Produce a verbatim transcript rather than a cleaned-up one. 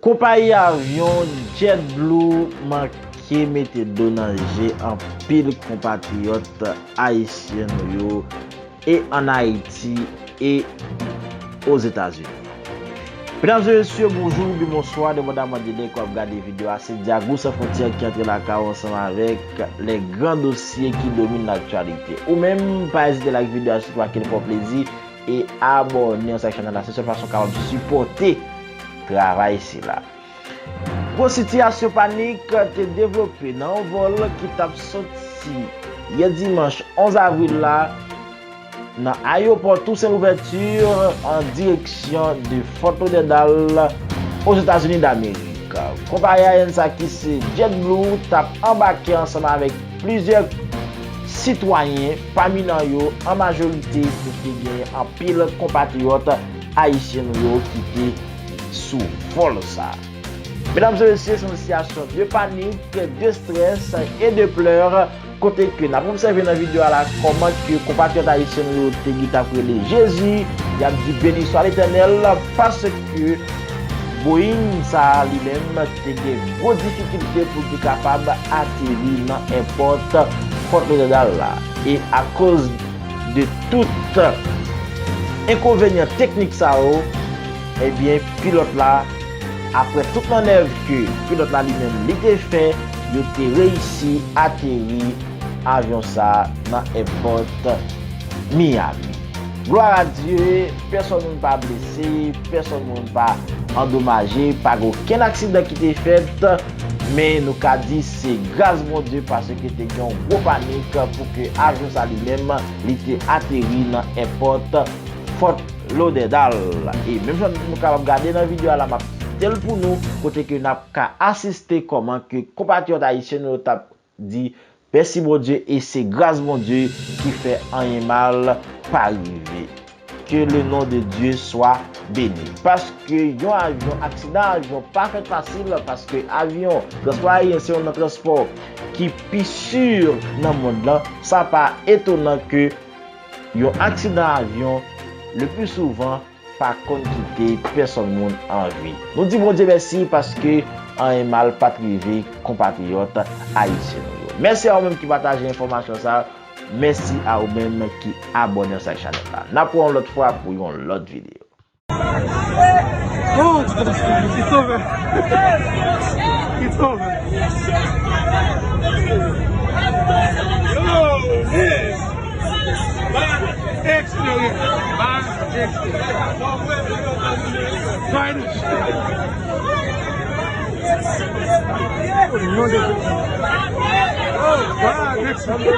Konpayi avyon JetBlue manke mete dlo nan je anpil konpatriyòt ayisyen nou yo, e ann Ayiti e Ozetazini. Medam e mesye, bonjou oubyen bonswa, depandaman de lè ke w ap gade videyo a. Se Diago Sans Frontières ki antre lakay ou ansanm avèk les grands dossiers qui dominent l'actualité. Ou menm, pa ezite like videyo a, sitou ak kèk fè w plezi, e abòne ansanm ak chanèl la. Se sèl fason w kapab sipòte travay sila. Gwo sitiyasyon panik te devlope nan yon vòl ki t ap soti yè dimanch onz avril la nan ayewopò Toussaint Louverture an direksyon de Fort Lauderdale, Ozetazini Damerik. Konpayi aeryèn sa ki se JetBlue t ap anbake ansanm avèk plizyè sitwayen, pami nan yo an majorite nou te genyen anpil konpatriyòt ayisyen nou yo ki te sou vòl sa. Medam e mesye, se yon sitiyasyon de panik, de strès e de pleurs, kote ke n ap obsève nan videyo a la kòman ke konpatriyòt ayisyen nou yo te gentan ap rele Jezi, y ap di beni swa Letènèl, paske Boeing sa a li menm te gen gwo difikilte pou te kapab ateri nan èpòt Fort Lauderdale la. E akoz de tout enkonvenyan teknik sa yo, ebyen, pilòt la, apre tout mannèv ke pilòt la li menm li te fè, yo te reyisi ateri avyon sa a nan èpòt Miami. Glwa a Dye, pèsòn moun pa blese, pèsòn moun pa andomaje, pa gen okenn aksidan ki te fèt, men nou ka di se gras Bondye paske te gen yon gwo panik pou ke avyon sa li menm li te ateri nan èpòt Fort Lauderdale. E menm jan nou kapab gade nan videyo a la, m ap kite l pou nou, kote ke n ap ka asiste kòman ke konpatriyòt ayisyen nou yo t ap di mèsi Bondye e se gras Bondye ki fè anyen mal pa rive. Que le nom de Dieu soit béni. Paske yon avyon, aksidan avyon pa fèt fasil, paske avyon, transpò aeryen se youn nan transpò ki pi si nan mond lan. Sa pa etonan ke yon aksidan avyon, le pli souvan, pa konn kite pèsòn moun an vi. Nou di Bondye mèsi paske anyen mal pa t rive konpatriyòt ayisyen nou yo. Mèsi a ou menm ki pataje enfòmasyon sa. Mèsi a ou menm ki abòne ansanm ak chanèl la. N ap wè yon lòt fwa pou yon lòt videyo. Oh, it's over. It's over. Oh, man. Bad experience. Bad experience. Bad experience. Oh, bad experience.